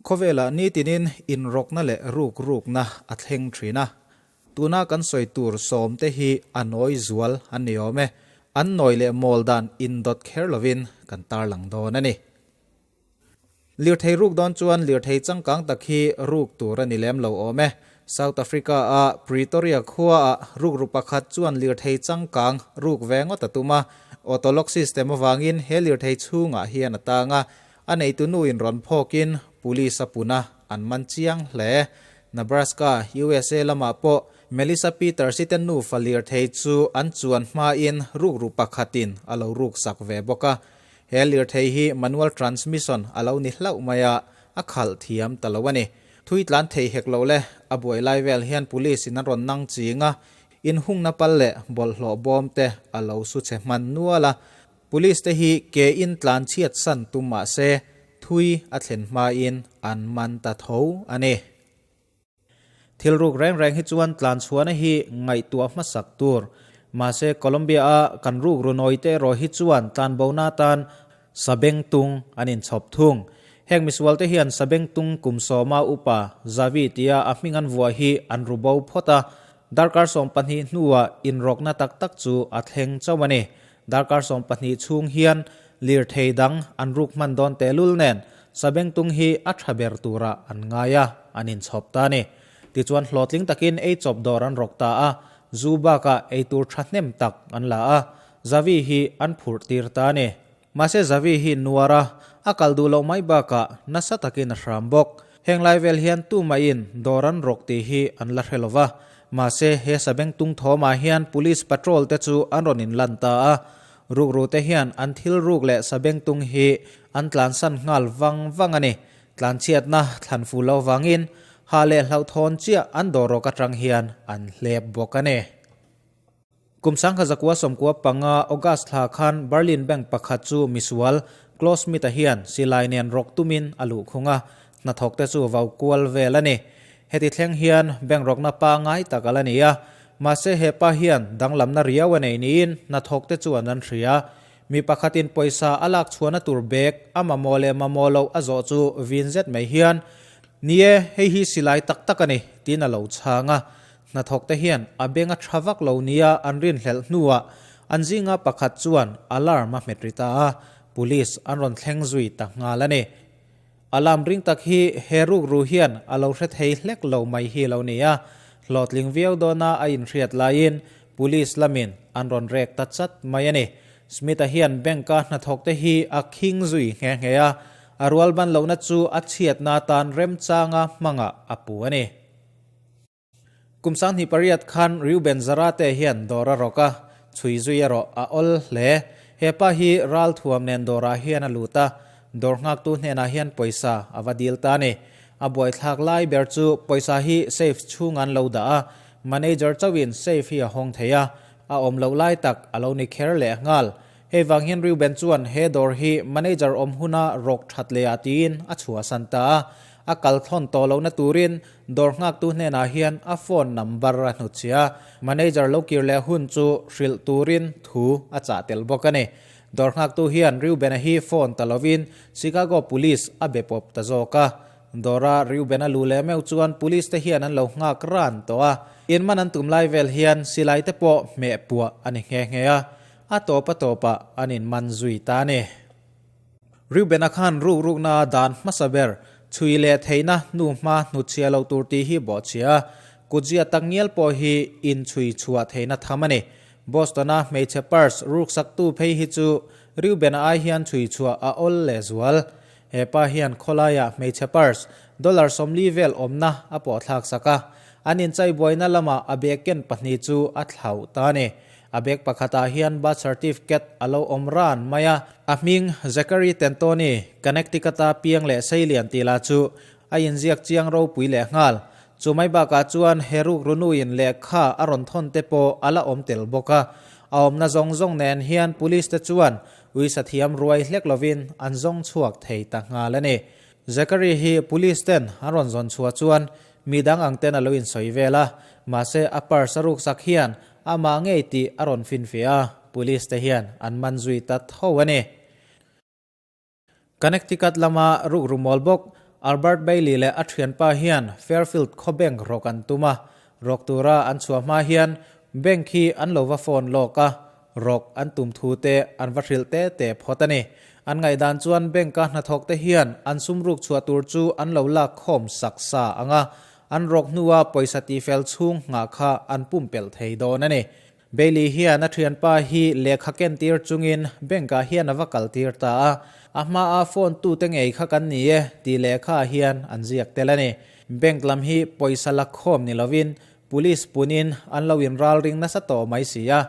Khawvelah nitinin inrawkna leh rukrukna a thleng thin a. Tuna kan sawi tur sawmte hi a nawi zual an ni awm e. An nawi leh mawl dan indawt kher lovin kan tarlang dawn a ni. Lirthei ruk dawn chuan lirthei changkang tak hi ruk tur a ni lem lo awm e. South Africa-a Pretoria khuaah rukru pakhat chuan lirthei changkang ruk ve ngawt a tum a. Auto lock system avangin he lirthei chhungah hian a tang a, a neitu nuin rawn phawkin police a pun a, an man chiang hle. Nebraska, USA lamah pawh Melissa Peters-i te nufa lirthei chu an chuan hmain rukru pakhatin a lo ruksak ve bawk a. He lirthei hi manual transmission a lo ni hlauh mai a, a khalh thiam ta lo a ni. Thui tlan thei hek lo le, a buai lai vel hian police in an rawn nang ching a, inhungna pal leh bawlhhlawh bawm te a lo su chhe hman nual a. Police te hi ke in tlan chhiat san tum mah se, thui a thlen hmain an man ta tho a ni. Thil ruk reng reng hi chuan tlanchhuahna hi ngaihtuah hmasak tur. Mahse, Colombia-a kan ruk runawi te erawh hi chuan tlanbona atan sabengtung an inchhawp thung. Heng misualte hian sabengtung kum sawma upa Xavi tia a hming an vuah hi an ru bo phawt a, darkar 12 hnuah inrawkna tak tak chu a thleng chauh a ni. Darkar 12 chhung hian lirthei dang an ruk hman dawn tehlul nen Sabengtung hi a tha ber turah an ngai a, an inchhawp ta a ni. Tichuan hlawhtling takin ei chawp dawr an rawk ta a, zu bakah ei tur thahnem tak an la a, Zavi hi an phurh tir ta a ni. Mahse Zavi hi nuar a, a kal duh loh mai bakah nasa takin a hram bawk. Heng lai vel hian tumahin dawr an rawk tih hi an la hre lo va, mahse he Sabengtung thawmah hian Police patrol te chu an rawn inlan ta a, Rukrute hian an thil ruk leh sabengtung hi an tlansan nghal vang vang a ni. Tlanchhiatna thlan fu lo vangin ha leh hlauhthawn chiah an dawrawk atang hian an hlep bawk a ni. Kum 1995 August thla khan Berlin Bank pakhat chu misual Klaus Schmidt-a hian silai nen rawk tumin a luh khung a, hnathawkte chu vau kual vel a ni. Heti thleng hian bank rawkna pangai tak a la ni a, Mahse he pa hian danglamna riau a nei niin hnathawkte chuan an hria. Mi pakhatin pawisa a lak chhuahna tur bag a mamawh leh mamawh loh a zawh chu vin zet mai hian, Ni e, hei hi silai tak tak a ni, tiin a lo chhang a. Hnathawkte hian a beng a tha vak lo nia an rinhlelh hnuah an zinga pakhat chuan alarm a hmet ri ta a, police an rawn thleng zui ta nghal a ni. Alarm ring tak hi he rukru hian a lo hre thei hlek lo mai hi lo ni a, hlawhtling viau dawna a inhriat laiin Police lamin an rawn rek ta chat mai a ni. Smith-a hian bank-a hnathawkte hi a khing zui nghe nghe a, a rualban lohna chu a chhiatna atan remchanga hmangah a pu a ni. Kum 28 khan Reuben Zarate hian dawr a rawk a, chhui zui erawh a awl hle. He pa hi ral thuam nen dawrah hian a lut a, dawr nghaktu hnenah hian pawisa a va dil ta a ni. A buaithlak lai ber chu pawisa hi safe chhung an lo dah a, manager chauhin safe hi a hawng thei a, a awm loh lai tak a lo ni kher leh nghal. Hei vang hian Reuben chuan he dawr hi manager awm huna rawk that leh ah tiin a chhuahsan ta a, a kal thawn tawh lohna turin dawr nghaktu hnenah hian a phone number a hnutchhiah a, manager lo kir leh hun chu hrilh turin thu a chah tel bawk a ni. Dawr nghaktu hian Reuben-a hi phone ta lovin Chicago Police a be pawp ta zawk a. Dawra Reuben-a lu leh meuh chuan Police te hian an lo nghak ran tawh a, in man an tum lai vel hian silai te pawh hmeh puah a ni nghe nghe a. A tawp a tawpah an inman zui ta a ni. Reuben-a khan ruk rukna dan hmasa ber, chhui leh theihna hnu hma hnutchhiah loh tur tih hi bawhchhia a, kutzia tak ngial pawh hi inchhui chhuah theihna tham a ni. Boston-a hmeichhe purse ruksaktu phei hi chu Reuben-a ai hian chhui chhuah a awl lehzual. He pa hian khawlaiah hmeichhe purse dollar 40 vel awmna a pawhthlak sak a, an inchaibuaina lamah a bag ken pahnih chu a thlauh ta a ni. A bag pakhatah hian birth certificate a lo awm ran mai a. A hming Zachary Tentoni, Connecticut-a piang leh seilian tih lah chu a inziak chiang ropui leh nghal. Chu mai bakah chuan he rukrunuin lehkha a rawn thawn te pawh a la awm tel bawk a. A awmna zawng zawng nen hian police te chuan uisathiam ruai hlek lovin an zawng chhuak thei ta nghal a ni. Zachary hi police ten an rawn zawn chhuah chuan mi dang ang ten a lo insawi vel a, mahse a purse a ruksak hian Amah ngei tih a rawn finfiah a, police te hian an man zui ta tho a ni. Connecticut lama rukru mawl bawk Albert Bailey leh a thianpa hian Fairfield khaw bank rawk an tum a, rawk tura an chhuah hma hian bank hi an lo va phone lawk a, rawk an tum thu te an va hrilh te te phawt a ni. An ngaihdan chuan bank-a hnathawk te hian an sum ruk chhuah tur chu an lo lak khawm sak sa ang a, an rawk hnua pawisa tifel chhung nghah kha an pumpelh thei dawn a ni. Bailey hian a thianpa hi lehkha kentir chungin bank-ah hian a va kaltir ta a, a hmaa phone tute ngei kha kan ni e tih lehkhaah hian an ziak tel a ni. Bank lam hi pawisa la khawm ni lovin police punin an lo inralring nasa tawh mai si a,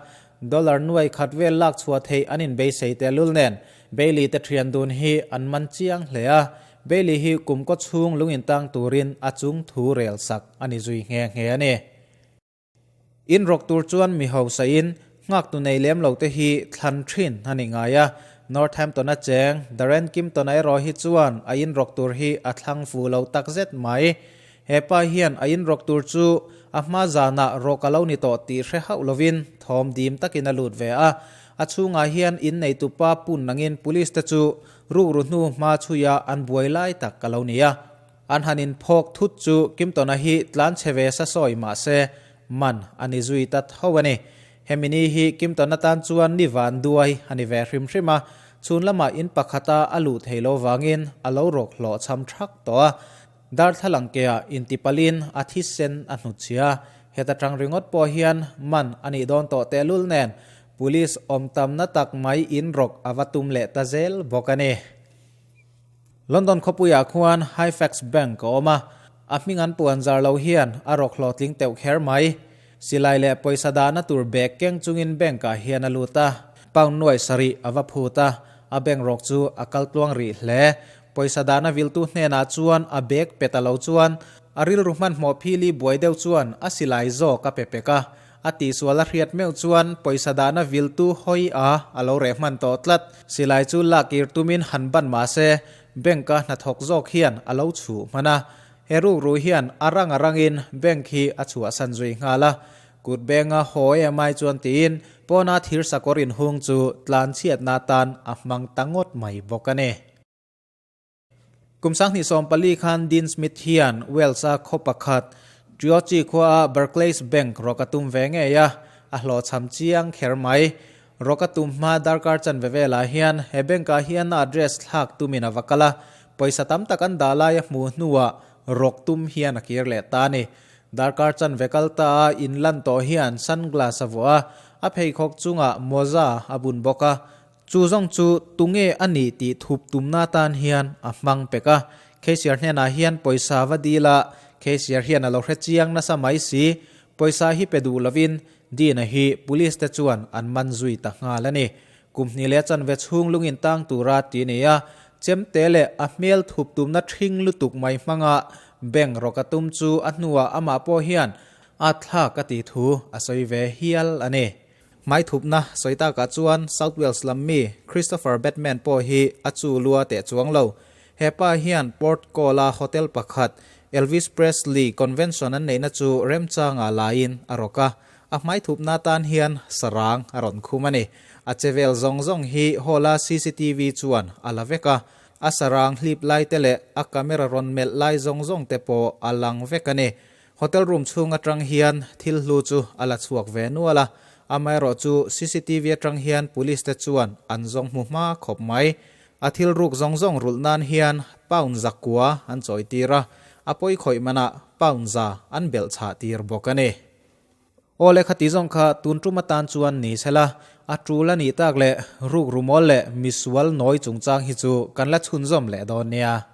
dollar nuai khat vel lak chhuah theih an inbeisei tehlul nen Bailey te thian dun hi an man chiang hle a, Bailey hi kum kaw chhung lung intang turin a chung thu rel sak a ni zui nghe nghe a ni. In rawk tur chuan mi hausa in nghaktu nei lem lo te hi thlan thin a ni ngai a, Northampton a cheng Darren Kimpton-a erawh hi chuan a in rawk tur hi a thlang fu lo tak zet mai. He pa hian a in rawk tur chu a hma zanah rawk a lo ni tawh tih hre hauh lovin thawm dim takin a lut ve a, a chhungah hian in neitupa pun nangin police te chu rukru hnu hma chhuia an buai lai tak a lo ni a. An han inphawk thut chu Kimtawna hi tlan chhe ve sa sawi mah se, man a ni zui ta tho a ni. Hemi ni hi Kimtawna tan chuan ni van duai a ni ve hrim hrim a, chhun lamah in pakhata a luh thei lo vangin a lo rawk hlawh chham thak tawh a. Darthlalang keah intipalin a thisen a hnutchhia. Heta tang ringawt pawh hian man a nih dawn tawh tehlul nen Police awm tamna tak mai in rawk a va tum leh ta zel bawk a ni. London khawpuiah khuan Hyfax Bank a awm a, a hming an puan zar lo hian a rawk hlawhtling teuh kher mai. Silai leh pawisa dahna tur bag keng chungin bank-ah hian a lut a, pound nuai sarih a va phut a, a bank rawk chu a kal tluang rih hle. Pawisa dahna viltu hnenah chuan a bag pe ta lo chuan a rilru hmanhmawh phili buai deuh chuan a silai zawk a pe pek a, A tihsual a hriat meuh chuan pawisa dahna viltu hawi a a lo reh hman tawh tlat. Silai chu lak ir tumin han ban mah se, bank-a hnathawk zawk hian a lo chhuh hman a. He rukru hian a rang a rangin bank hi a chhuahsan zui nghal a. Kut benga haw em ai chuan tiin pawna thir sakawr inhung chu tlanchhiatna atan a hmang ta ngawt mai bawk a ni. Kum 2014 khan Dean Smith hian Wales-a khaw pakhat, Triochi khuaa Barclays Bank rawk a tum ve ngei a, a hlawhchham chiang kher mai. Rawk a tum hma darkar chanve velah hian he bank-ah hian a address thlak tumin a va kal a, pawisa tam tak an dah lai a hmuh hnuah rawk tum hian a kir leh ta a ni. Darkar chanve kal ta a inlan tawh hian sunglass a vuah a, a pheikhawk chungah mawza a bun bawk a, Chu zawng chu tunge a nih tih thup tumna atan hian a hmang pek a. Cashier hnenah hian pawisa va dil a, cashier hian a lo hre chiang nasa mai si. Pawisa hi pe duh lovin Dean-a hi police te chuan an man zui ta nghal a ni. Kum hnih leh chanve chhung lungin tang tura ti a ni a, chemte leh a hmel thup tumna ṭhing lutuk mai hmanga bank rawk a tum chu a hnuah amah pawh hian a thlak a tih thu a sawi ve hial a ni. Hmaithupna sawi takah chuan South Wales lam mi Christopher Batman pawh hi a chu lua teh chuang lo. He pa hian Port Call-a hotel pakhat Elvis Presley Convention an neihna chu remchangah laiin a rawk a, a hmaithupna tan hian sarang a rawn khum a ni. A che vel zawng zawng hi hall-a cctv chuan a la vek a, a sarang hlip lai te leh a camera rawn melh lai zawng zawng te pawh a lang vek a ni. Hotel room chhung atang hian thil hlu chu a la chhuak ve nual a, amaherawh chu cctv atang hian police te chuan an zawng hmu hma khawp mai. A thil ruk zawng zawng rulh nan hian pound zakua an chawi tir a, a pawi khawih manah pound za an belh chhah tir bawk a ni. Aw le khati zawng kha tun tum atan chuan ni sela, a tul a nih tak leh ruk rumawl leh misual nawi chungchang hi chu kan la chhunzawm leh dawn nia.